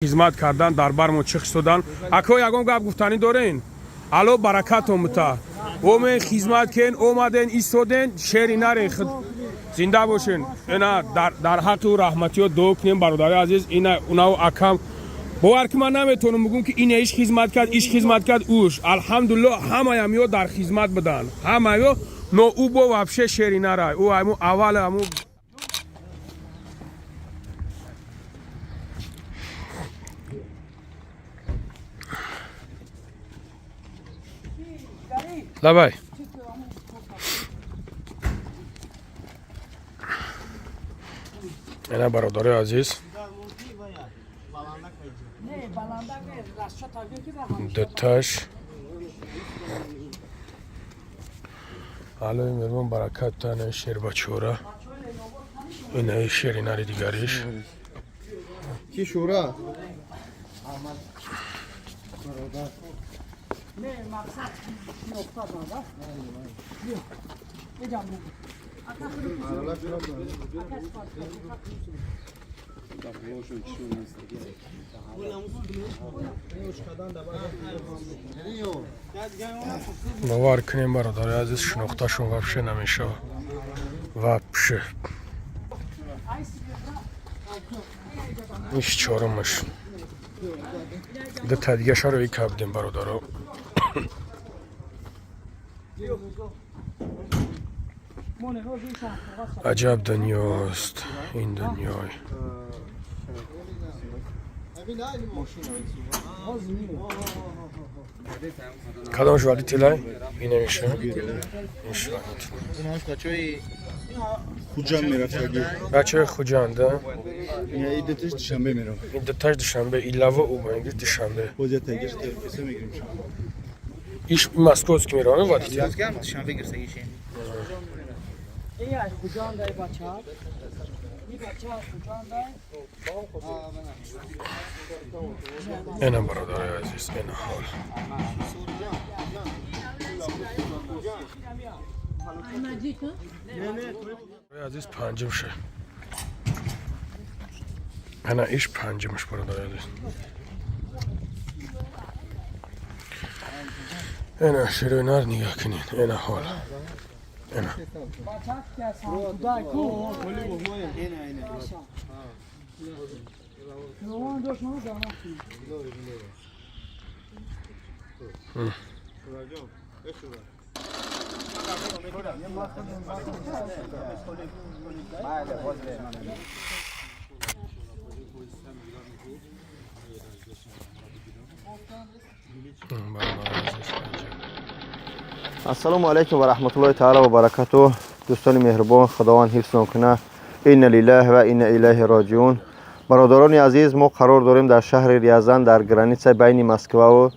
Хизмат кардан дар бармо чихш содан. Ако, ягон гап гуфтанӣ дорен? Алло баракатон бута. Омен, хизмат кен, омаден, истоден, шери нарен, худ зинда бошен. Ина дар ҳаққи ӯ раҳматиё дуо кунем, бародари азиз. Ина унав акам, бовар ки ман наметавонам бигӯм, ки ина иш хизмат кард, иш хизмат кард, уш. Алҳамдулилло, ҳамаям ё дар хизмат буданд, ҳамаё, но ӯ бо вообще шери нарай. Ӯ аму аввал аму. Давай. Ина, бародари азиз, дуташ. Аллои меҳрубон баракат тана шербачора. Ина шери нари дигариш. Ки шура? Не, мақсад нуқта дада. Биё. Ака. Ака. Бовар кунем, бародари азиз, шинохташон вообще намешава. Вообще. Иш чорумаш. Дута дигашаро ика будем, бародаро. Аҷаб дунёст ин дунёй. Кадомаш водителай? Инамиша? Иш водитель. Бачаи Хуҷанд мерафтаги. Бачаи Хуҷанд, а? Ин дуташ Душанбе мерав. Ин дуташ Душанбе, илава ӯ ба ингиш Душанбе. Боз я тагиш песа мегирим. Иш московский меравад водитель. Душанбе гирсагиши. Эй, ай Хуҷанд ай бача. И бача Хуҷанд ай. Ина, бародари азиз, ина ҳол. Азиз, панҷумша. Ана иш панҷумш, бародари азиз. Ина широи нар нигоҳ кунед. Ина ҳол. Ина. Бача ки асан ку. Юван дош мо дана. Бародари азиз, панҷум. Ассалому алайкум ва раҳматуллоҳи таала ва баракатуҳ. Дӯстони меҳрубон, Худованд ҳифзтон кунад. Инна лиллаҳи ва инна илайҳи роҷиун. Бародарони азиз, мо қарор дорем дар шаҳри Рязан, дар граница байни Москваву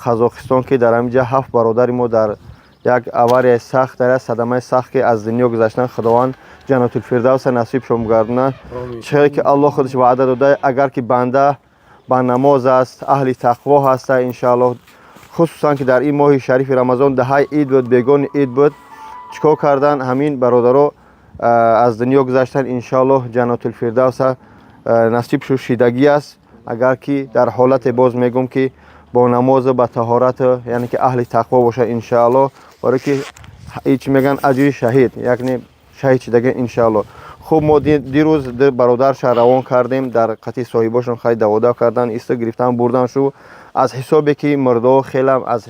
Қазоқистон, ки дар ҳаминҷа ҳафт бародари мо дар як аварияи сахт, дар як садамаи сахт, ки аз дунё гузаштанд. Худованд Ҷаннатулфирдавса насибшон гардонад. Чиқе ки Аллоҳ худаш ваъда дода, агар ки банда ба намоз аст, аҳли тақво ҳаста, иншааллоҳ, хусусан ки дар ин моҳи шарифи Рамазон, даҳаи ид буд, бегони ид буд, чӣ кор кардан, ҳамин бародаро аз дунё гузаштанд. Иншоаллоҳ, Ҷаннатулфирдавса насиб шудагӣ аст, агар ки дар ҳолате, боз мегӯм, ки бо намозу ба таҳорату, яъне ки аҳли тақво бошад, иншоаллоҳ. Барое ки чӣ мегӯянд, аҷри шаҳид, яъне шаҳид шидагӣ, иншоаллоҳ. Хуб, мо дирӯз бародарша равон кардем, дар қатъи соҳибошон хай даводав кардан, иста гирифтан, бурдан шу. Аз ҳисобе ки мурдаҳо хелам аз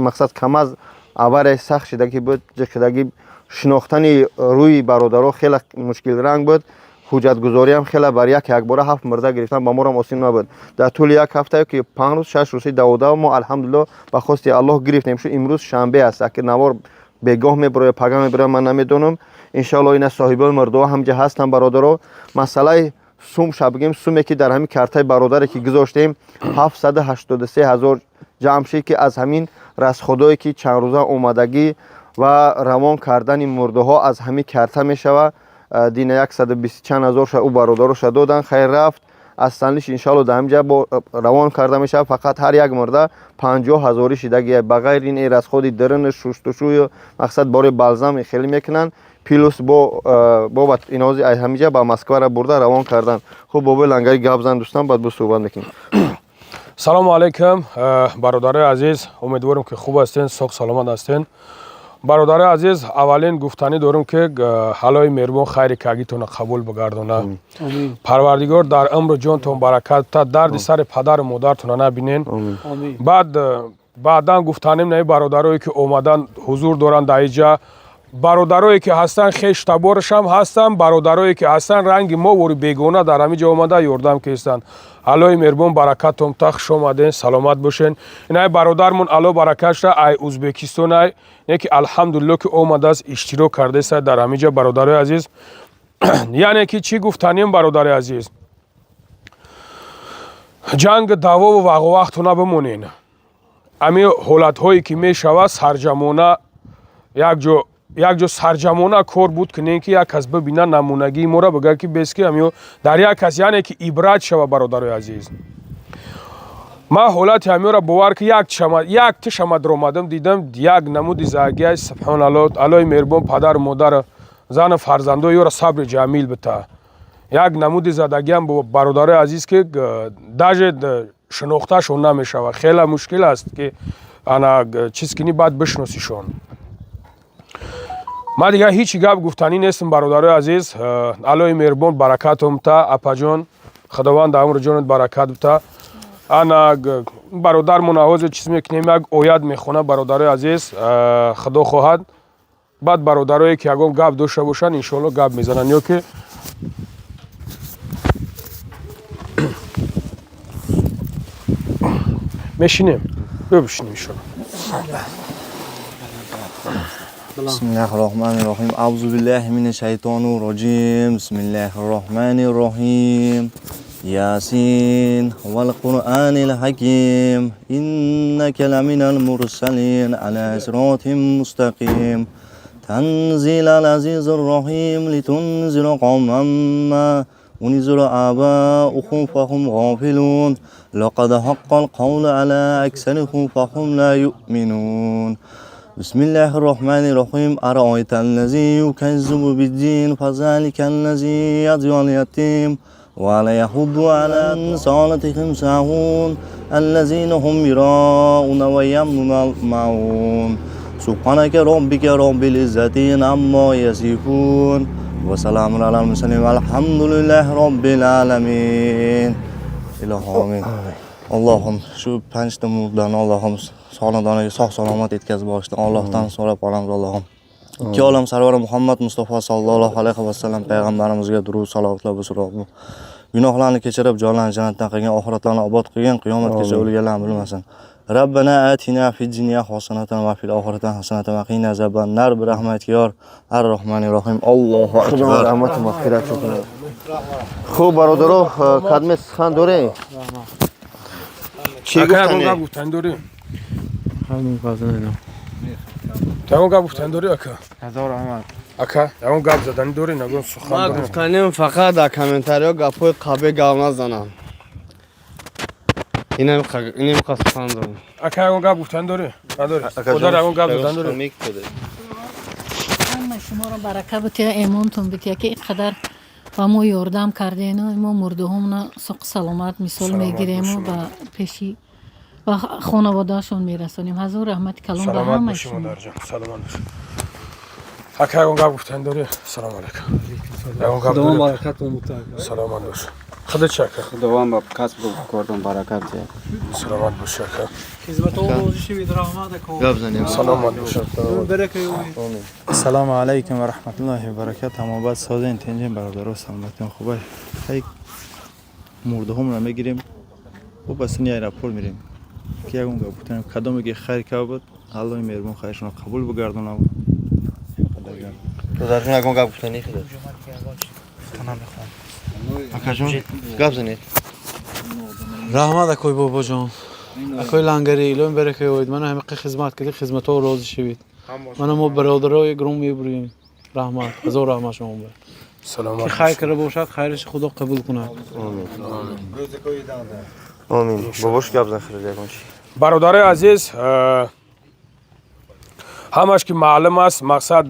мақсад камаз аварияи сахт шидагӣ буд, ҷиқидагӣ, шинохтани рӯи бародаро хеле мушкилранг буд. Ҳуҷҷатгузориам хеле бар як якбора ҳафт мурда гирифтан ба морам осон набуд. Дар тӯли як ҳафта ки 5 рӯз, 6 рӯзи даводав, мо, алҳамдулилло, ба хости Аллоҳ гирифтем шу. Имрӯз шанбе аст, аки навор бегоҳ мебарояд, пага мебарояд, ман намедонам. Иншоаллоҳ, ина соҳибони мурдаҳо ҳамҷа ҳастанд, бародаро. Масъалаи сум ша бигем, суме ки дар ҳамин картаи бародаре ки гузоштем, 783 ҳазор ҷамъ шид, ки аз ҳамин расходое ки чанд рӯза омадагӣ ва равон кардани мурдаҳо аз ҳамин карта мешавад. Дина 120 чанд ҳазорша ӯ бародароша додан, хайр, рафт. Аз танлиш, иншоалло, дар ҳаминҷа бо равон карда мешавад. Фақат ҳар як мурда 50 ҳазорӣ шидагия. Ба ғайри ин, расходи дарини шуштушӯю, мақсад, бори балзам хеле мекунанд. Плюс бо бо инози ай ҳамиҷа ба Москвара бурда равон кардан. Хуб, бобои Лангари гап зан, дӯстан, баъд бо суҳбат мекунем. Салому алайкум, бародарои азиз, умедворем ки хуб ҳастен, соғ саломат ҳастен. Бародарои азиз, аввалин гуфтанӣ дорем ки Аллоҳи меҳрубон хайри кагитонро қабул бигардона. Парвардигор дар умру ҷонтон баракат та, дарди сари падару модаратонро набинен. Баъд баъдан гуфтанем наи бародарое ки омадан ҳузур доранд дар иҷа, бародарое ки ҳастанд хештаборашам ҳастанд, бародарое ки ҳастанд ранги мо вори бегона дар ҳамин ҷо омада ёрдам кестанд. Аллоҳи меҳрубон баракатон та, хуш омаден, саломат бошен. Инай бародармон Алло баракатша ай Ӯзбекистон ай, не ки алҳамдулилло ки омадааст, иштирок кардааст дар ҳамин ҷо. Бародарои азиз, яъне ки чӣ гуфтанем, бародари азиз, ҷанг, даъвову вағовақту набимонен. Ҳамин ҳолатҳое ки мешавад, сарҷамона якҷо якҷо сарҷамона кор буд кунем, ки як кас бибина намунагии моро, бигӯяд ки бес ки ҳамиё дар як кас, яъне ки ибрат шава. Бародарои азиз, ман ҳолати ҳамиёро бовар ки як тишама даромадам, дидам як намуди загиай. Субҳоналло, Аллоҳи меҳрубон падару модар, зану фарзандои ёро сабри ҷамил бита. Як намуди задагиам, бародарои азиз, ки даже шинохташон намешавад, хеле мушкил аст ки ана чиз кини, баъд бишносишон. Ман дигар ҳеҷ гап гуфтанӣ нестам, бародарои азиз. Аллоҳи меҳрубон баракатон бита. Апаҷон, худованд дар умру ҷонат баракат бита. Ана бародармон ҳозир чиз мекунем, як оят мехона, бародарои азиз, худо хоҳад, баъд бародарое ки ягон гап дошта бошанд, иншоалло гап мезананд ё ки мешинем, бибишинем иншоалло. Бисмиллаҳир-роҳманир-роҳим. Аъузу биллаҳи минаш-шайтонир роҷим. Бисмиллаҳир-роҳманир-роҳим. Ясин вал Қуръонил ҳаким. Иннака ламинал мурсалин ала сиротим мустақим. Танзилал азизир роҳим литунзира қавман ма унзира абаухум фахум ғофилун. Лақад ҳаққал қавлу ала аксарихум фахум ла юъминун. بسم الله الرحمن الرحيم. أرأيت الذي يكذب بالدين فذلك الذي يدعو اليتيم ولا يحض على صلاتهم ساهون الذين هم يراءون ويمنعون الماعون. سبحانك ربك رب العزة عما يصفون وسلام على المرسلين والحمد لله رب العالمين. إله آمين. Allohim, shu panjta murdani Allohim xonadoniga sog' salomat yetkazib borishni Allohdan so'rab qolamiz, Allohim. Ikki olam sarvari Muhammad Mustafa sallallohu alayhi vasallam payg'ambarimizga durud salovatlar bo'lsin, Robbim. Gunohlarni kechirib, jonlarni jannatdan qilgin, oxiratlarni obod qilgin, qiyomatgacha o'lganlarni bilmasin. Rabbana atina fid dunya hasanatan va fil oxirati hasanatan va qina azaban nar bi rahmatika ya ar-rohmanir rohim. Allohu Худо akbar. Раҳмату мағфират кунад. Хуб, бародаро, кадме сухан дорем? Чӣ Ака, ягон гуфтанӣ? Гап гуфтанӣ дорӣ? Ягон гап гуфтанӣ дорӣ, ака? Ҳазор раҳмат. Ака, ягон гап заданӣ дорӣ, ягон сухан Ман дорӣ? Гуфтанем, фақат дар комментариҳо гапҳои қабеҳ гап назанам. Инам қа сухан дорам. Ака, ягон гап гуфтанӣ дорӣ, надорӣ? Модар, ягон гап заданӣ дорӣ? Ҳама шуморо барака бутия, эмонтон бутия, ки ин қадар ба мо ёрдам кардену мо мурдаҳомона соқ саломат мисол Саломат мегирему бошед. Ба пеши ба хонаводаашон мерасонем. Ҳазор раҳмати калон ба Саломат ҳамаи бошӣ, шумо. Модарҷон, саломат бош. Ака, ягон гап гуфтанӣ дорӣ? Салому алайкум, ягон гап Худованд дорӣ? Баракатон бутад. Саломат бош. Худат чи, ака? Худованд ба касбу кортон баракат диҳад. Саломат бош, ака. Хизматон розӣ шавед, раҳмат ако. Гап занем. Саломат бош. Барака ёбед. Ассалому алайкум ва раҳматуллоҳи ва баракатуҳ. Ҳамобад созен, тинҷен, бародаро, саломатиён хубай. Ҳай, мурдаҳомро мегирем, бо ба сини аэропорт мирем, ки ягон гап гуфтанем, кадоме ки хайр карда буд, Аллоҳи меҳрубон хайршонро қабул бигардонад. Додарҷон, ягон гап гуфтанӣ худат? Акаҷон, гап занед. Раҳмат, акои бобоҷон. Акои Лангари, илоҳи барака ёбед. Мана ҳамиқа хизмат кардӣ, хизматҳо розӣ шавед. Мана мо бародарои гром мебурем. Раҳмат, ҳазор раҳмат шумо ба. Саломат Ки хайр карда бошад, хайраш Худо қабул кунад. Омин. Бобош, гап зан, худат ягон чи. Бародарои азиз, Ҳамаш ки маълум аст, мақсад,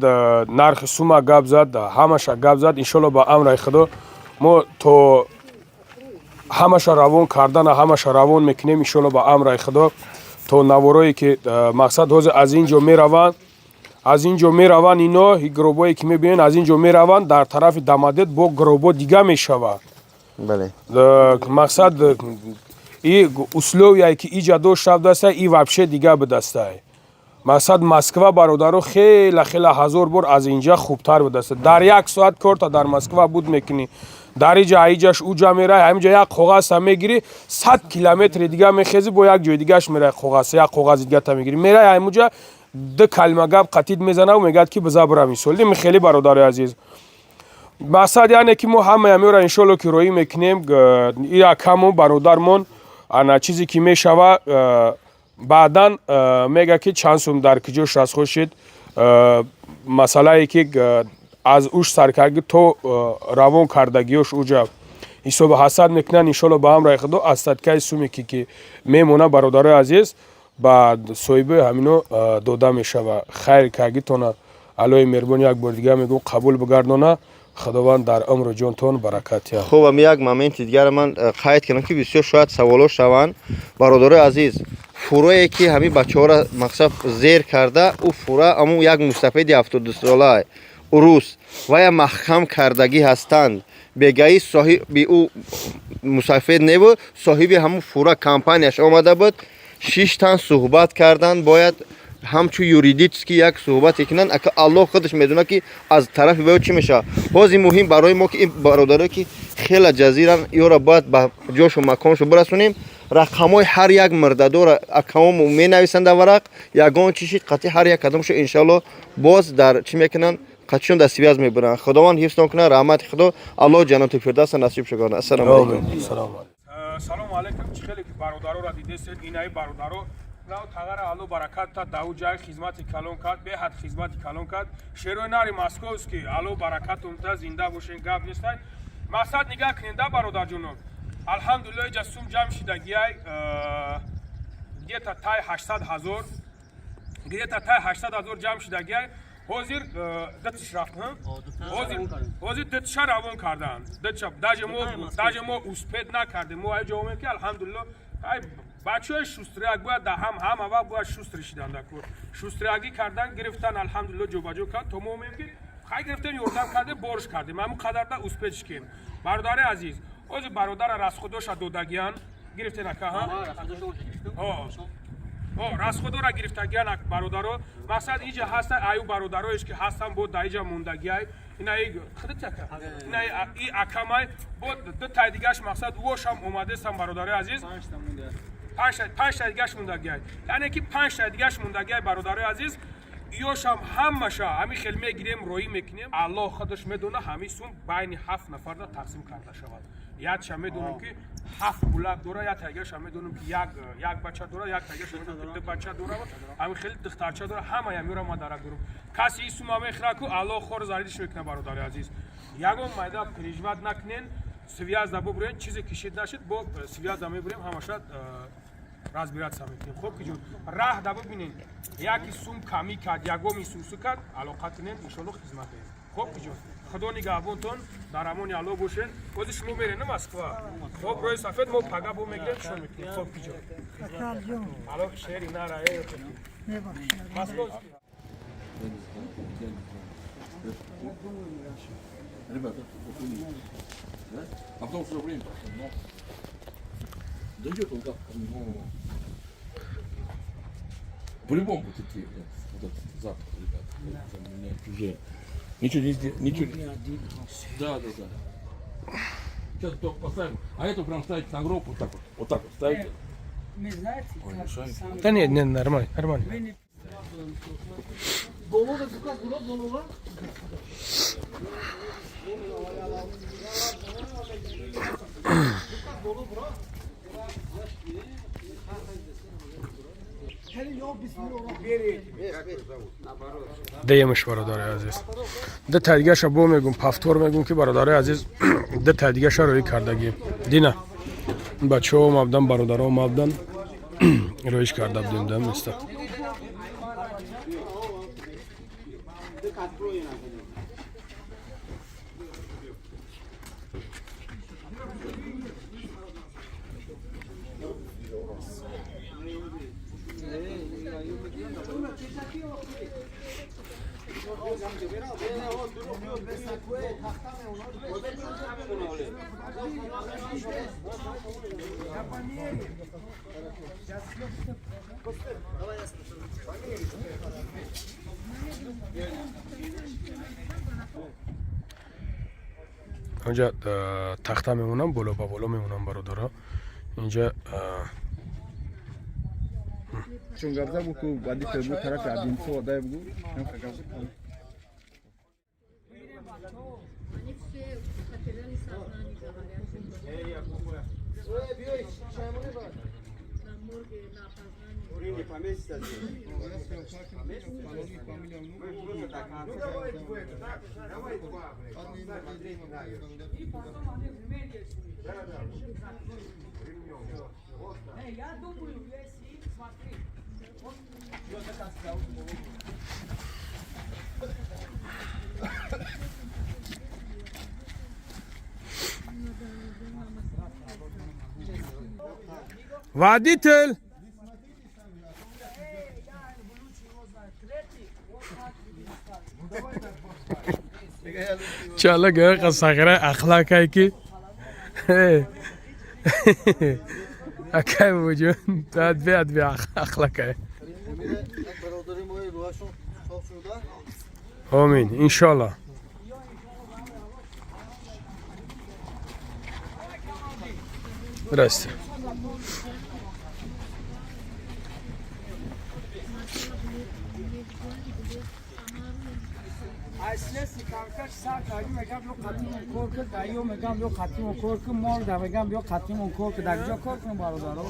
нархи сума гап зад, ҳамаша гап зад. Иншолло, ба амраи Худо, мо то ҳамаша равон кардана, ҳамаша равон мекунем, иншолло, ба амраи Худо. То наворое ки мақсад, ҳозир аз ин ҷо мераванд, аз ин ҷо мераванд ино, гробое ки мебинед, аз ин ҷо мераванд, дар тарафи Дамадет бо гробо дига мешавад. Бале. Мақсад, и условие ки иҷа дошта будаста, и вообще дига будастай. Мақсад, Москва, бародаро, хела хела ҳазор бор аз инҷа хубтар будаста. Дар як соат корта дар Москва буд мекунӣ, дар иҷа аиҷаш уҷа мерай, ҳаминҷа як коғазта мегирӣ, 100 километри дига мехезӣ, бо як ҷои дигаш мерай, коғаз, як коғази дигата мегирӣ, мерай, ҳаминҷа ду калима гап қатид мезанаву мегӯяд, ки биза бира. Мисол, хеле, бародари азиз, мақсад, яъне ки мо ҳамаи ҳамёра, иншолло, ки роӣ мекунем. И акамон, бародармон, ана чизе ки мешава, баъдан мега, ки чанд сум дар киҷош расход шид. Масъалае ки аз уш саркарги то равон кардагиёш, уҷа ҳисоби ҳасад мекунанд. Иншолло, ба амраи Худо, аз садкаи суме ки мемона, бародарои азиз, ба соҳиби ҳамино дода мешава. Хайр кардагитона Аллоҳи меҳрубон, як бори дига мегӯм, қабул бигардона. Худованд дар умру ҷонтон баракат диҳад. Хуб, ам як моменти дигар ман қайд кардам, ки бисёр шояд саволо шаванд. Бародарои азиз, фурое ки ҳамин бачаҳоро, мақсад, зер карда, ӯ фура аму як мустафиди 72сола урус вая маҳкам кардагӣ ҳастанд. Бегаи соҳиби ӯ мусафед небуд, соҳиби ҳамун фура компанияш омада буд, шиштан суҳбат карданд. Бояд ҳамчун юридически як суҳбате кунанд. Ака, Аллоҳ худаш медонад, ки аз тарафи ваё чӣ мешавад. Ҳозир муҳим барои мо, ки ин бародарое ки хела ҷазиран, ёро бояд ба ҷошу маконшу бирасонем. Рақамҳои ҳар як мирдадора акаому менависанд дар варақ. Ягон чӣ шид, қатъи ҳар як кадомшо, иншоалло, боз дар чӣ мекунанд, қатъишон дар связь мебаранд. Худованд ҳифзтон кунад, раҳмати Худо, Аллоҳ ҷаннату фирдавса насиб шуконад. Ассалому алайкум. Салому алайкум. Чӣ хеле ки бародароро дидесед, инаи бародаро нав тағара, Алло баракат та, дау ҷай хизмати калон кард, беҳад хизмати калон кард. Шерои нари московский, Алло баракатум та, зинда бошен, гап нестай. Мақсад, нигаҳ кунед да, бародарҷонон, алҳамдулилло, иҷа сум ҷамъ шидагиай, где-то тай 800 000, где-то тай 800 000 ҷамъ шидагиай. Ҳозир датиш рафт, ҳозир датиша равон карданд. Датиша даже мо успеть накардем. Мо аҷо омем, ки алҳамдулилло, ай бачаҳои шустряк бояд да ҳам ҳама вақт бояд шустрый шидан. Даку шустрягӣ кардан гирифтан, алҳамдулилло, ҷобаҷо кард. То мо омем, ки хай гирифтем, ёрдам кардем, борш кардем, ҳамун қадарда успеть шикем. Бародари азиз, ҳозир бародара расходоша додагиян, гирифтен, ака? Расходора гирифтагиян, бародаро. Мақсад, иҷа ҳаста, аю бародароеш ки ҳастан, бо да иҷа мондагиай, инаи худатака, инаи и акамай, бо ду тай дигаш. Мақсад, вошам омадестам, бародарои азиз, панҷ тай дигаш мондагиай, яъне ки панҷ тай дигаш мондагиай. Бародарои азиз, ёшам ҳамаша ҳамин хел мегирем, роӣ мекунем. Аллоҳ худаш медона, ҳамин сум байни ҳафт нафарда тақсим карда шавад. Якша медонам, ки ҳафт гулак дора, як тайгаша медонам, ки як бача дора, як тайгаша медонам, ки ду бача дора, ҳамин хеле духтарча дора. Ҳамаи ҳамёра ма дарак дорам. Каси ин сума мехӯра ку, Аллоҳ хор заридиш мекунад. Бародари азиз, ягон майда переживать накунен, связь да бубурен. Чизе кишид нашид, бо связь да мебурем, ҳамаша разбираться мекунем. Хоб ки ҷон, раҳ да бубинен, яки сум камӣ кард, ягоми сусу кард, алоқа кунем, иншолло, хизмат дорем. Хоб ки ҷон, Худо нигаҳбонтон, дар амони Алло бошен. Бози шумо мерен на Москва? Хоб, роҳи сафед, мо пага бо мегирем, шо мекунем. Хоб ки ҷон, ало, шери нара московский. Ребята, вот у них, да? А потом уже время прошло, но дойдет он как, ну, по-любому будет идти вот этот запах, ребята, там у меня чужие. Ничего не сделать, ничего не. Да. Сейчас только поставим, а эту прям ставить на гроб, вот так вот, вот так вот ставите. Вы знаете, Ой, как мешаете. сам- Да нет, нет, нормально, нормально. Вы не- Голова, голова, голова. Деемш, бародари азиз, ду та дигаша бо мегум, повтор мегум, ки, бародари азиз, ду та дигаша роӣ кардагӣ. Дина бачаҳо омабдан, бародаро омабдан, роиш карда будем да места. Онҷа тахта мемонам, боло ба боло мемонам, бародаро. Инҷа Чун гапза бу ку бади бу тарафи Одинцово дай бугу. Я думаю, если смотри. Водитель! Чала гӯя сағира ахлақай ки акай вуҷуд адби ахлақай. Омин, иншолло. Здрасте. Мегам ё қатимон кор кун, мол да мегам ё қатимон кор кун, дар куҷо кор кунам, бародаро?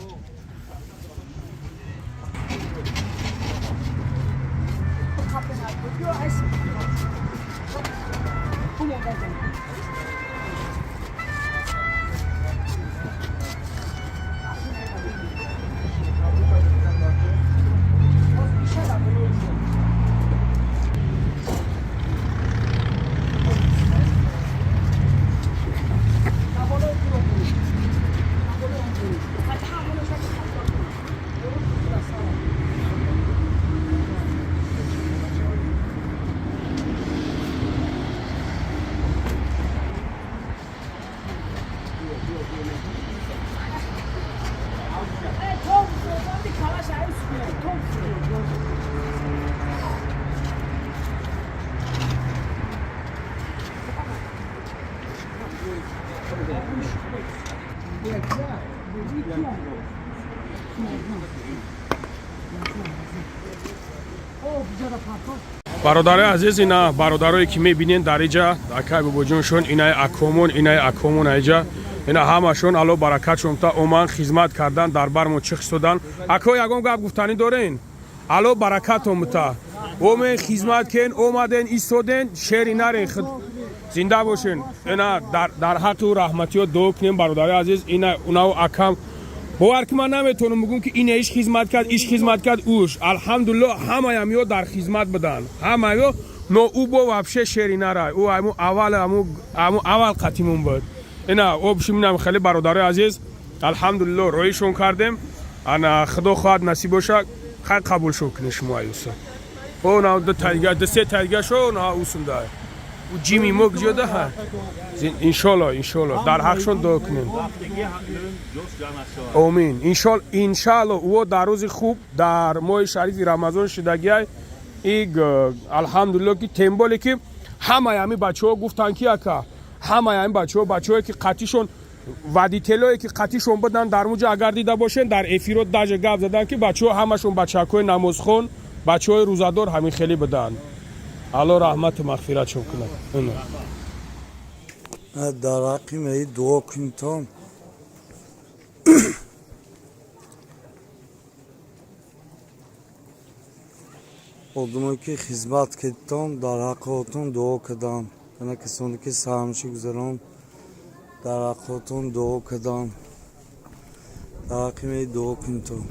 Бародарои азиз, ина бародарое ки мебинен дар иҷа, акай бобоҷоншон, инаи акомон, инаи акомон, аиҷа ина ҳамашон, Алло баракатшон та, оман хизмат кардан, дар бармон чихистодан. Ако, ягон гап гуфтанӣ дорен? Алло баракатон бута. Омен хизмат кен, омаден, истоден, шери нарен, зинда бошен. Ина дар ҳаққи ӯ раҳматиё дуо кунем, бародарои азиз. Ина унау акам, бовар ки ман наметавонам бигӯм ки ина иш хизмат кард, иш хизмат кард, уш. Алҳамдулилло, ҳамаям ё дар хизмат буданд, ҳамаё, но ӯ бо вообще шери нарай, ӯ аму аввал, аму аввал қатимон буд. Ина обшим, инам хеле, бародарои азиз, алҳамдулилло, роишон кардем. Ана худо хоҳад, насиб боша, хай қабул шо кунед шумо аюса. О, на ду тайга, ду се тайга шо, на усунда ӯ ҷими мо куҷода ҳа. Иншолло, иншолло, дар ҳақшон дуо кунем. Омин, иншалло. Ӯ дар рӯзи хуб, дар моҳи шарифи Рамазон шидагиай иг, алҳамдулилло, ки темболе ки ҳамаи ҳамин бачаҳо гуфтанд ки ака, ҳамаи ҳамин бачаҳо, бачаҳое ки қатишон, водителое ки қатишон буданд дар муҷа, агар дида бошен, дар эфиро даже гап задан ки бачаҳо ҳамашон бачакҳои намозхон, бачаҳои рӯзадор, ҳамин хеле буданд. Алло раҳмату мағфиратшон кунад. Дар ҳаққи меи дуо кунитон. Одамое ки хизмат кардитон, дар ҳаққотон дуо кардам. Ана касоне ки саҳмши гузарон, дар ҳаққотон дуо кардам. Дар ҳаққи меи дуо кунитон.